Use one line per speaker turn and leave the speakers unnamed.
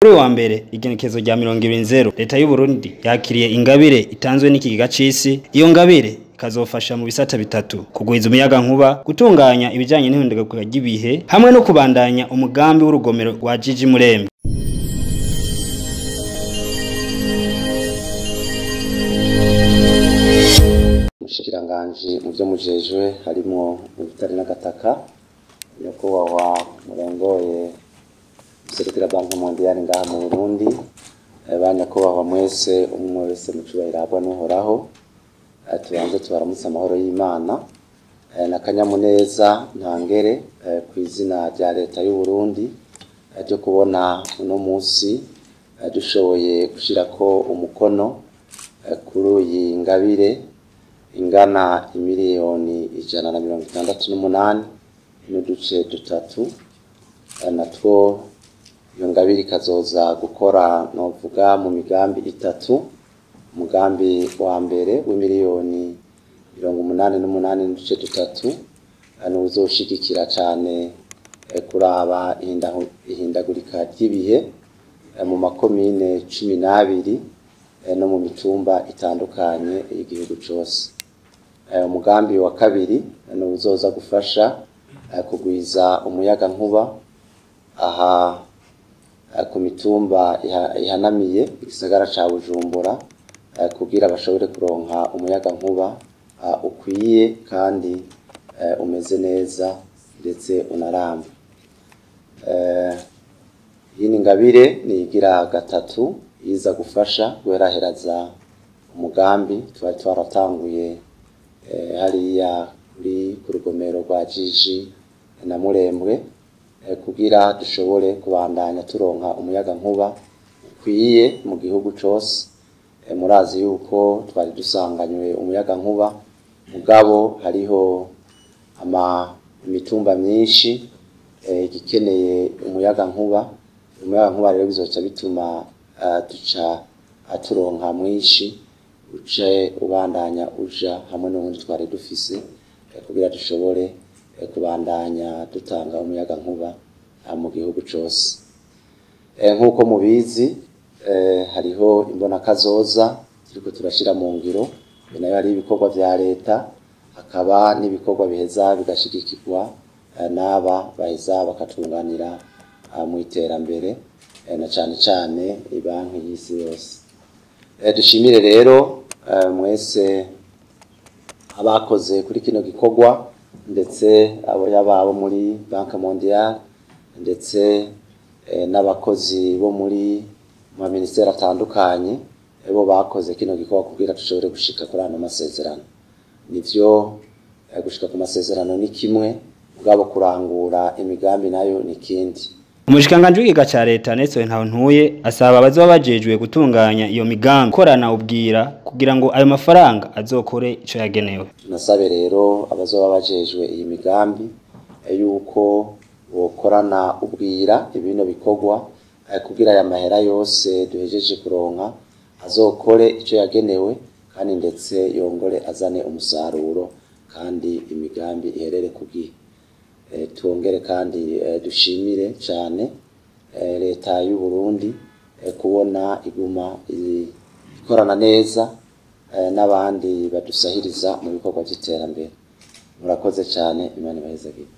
Kuri uyu wa mbere igenekerezo rya 20 leta y'u Burundi yakiriye ingabire itanzwe n'ikigega c'isi. Iyo ngabire ikazofasha mu bisata bitatu: kugwiza umuyaga nkuba, gutunganya ibijanye n'ihindagurika ry'ibihe, hamwe no kubandanya umugambi w'urugomero rwa Jiji Murembe.
Umushikiranganji mu byo mujejwe harimwo ubutare n'agataka, nyakubahwa murongoye userukira Banque Mondiale ngaha mu Burundi, ba nyakubahwa mwese, umwe wese mu cubahiro ahabwa n'Uhoraho, tubanze tubaramutse amahoro y'Imana n'akanyamuneza ntangere kw'izina rya leta y'u Burundi ryo kubona uno munsi dushoboye gushirako umukono kuri iyi ngabire ingana imiliyoni 168 n'uduce dutatu. Natwo iyo ngabire ikazoza gukora novuga mu migambi itatu. Umugambi wa mbere w'imiliyoni 88 n'uduce dutatu niwuzoshigikira cane kuraba ihindagurika ry'ibihe mu makomine 12 no mu mitumba itandukanye y'igihugu cose. Umugambi wa kabiri niwuzoza gufasha kugwiza umuyaga nkuba aha ku mitumba ihanamiye igisagara ca Bujumbura, kugira bashobore kuronka umuyaga nkuba ukwiye kandi umeze neza ndetse unaramba. Iyi ni ngabire niyigira gatatu iza gufasha guheraheraza umugambi twari twaratanguye hariya kuri ku rugomero rwa Jiji na Murembwe, kugira dushobore kubandanya turonka umuyaga nkuba ukwiye mu gihugu cose. Murazi yuko twari dusanganywe umuyaga nkuba, mugabo hariho imitumba myinshi igikeneye umuyaga nkuba. Umuyaga nkuba rero bizoca bituma duca turonka mwinshi, uce ubandanya uja hamwe n'ubundi twari dufise, kugira dushobore kubandanya dutanga umuyaga nkuba mu gihugu cose. Nk'uko mubizi, hariho imbonakazoza turiko turashira mu ngiro, nayo hari ibikorwa vya leta, hakaba n'ibikorwa biheza bigashigikirwa n'aba baheza bakatunganira mu iterambere, na cane cane ibanki y'isi yose. Dushimire rero mwese abakoze kuri kino gikorwa, ndetse abo yaba abo muri Banque Mondiale, ndetse n'abakozi bo muri ma ministere atandukanye bo bakoze kino gikorwa kugira dushobore gushika kuri ano masezerano. Nivyo, gushika ku masezerano ni kimwe, mugabo kurangura imigambi nayo ni kindi.
Umushikiranganji w'ikigega ca leta Nestor Ntahontuye asaba abazoba bajejwe gutunganya iyo migambi gukorana ubwira kugira ngo ayo mafaranga azokore ico yagenewe.
Tunasabe rero abazoba bajejwe iyi migambi yuko bokorana ubwira ibino bikorwa, kugira aya mahera yose duhejeje kuronka azokore ico yagenewe, kandi ndetse yongore azane umusaruro, kandi imigambi iherere ku gihe. Twongere kandi dushimire cane leta y'u Burundi kubona iguma ikorana neza n'abandi badusahiriza mu bikorwa vy'iterambere. Murakoze cane, Imana ibahezagire.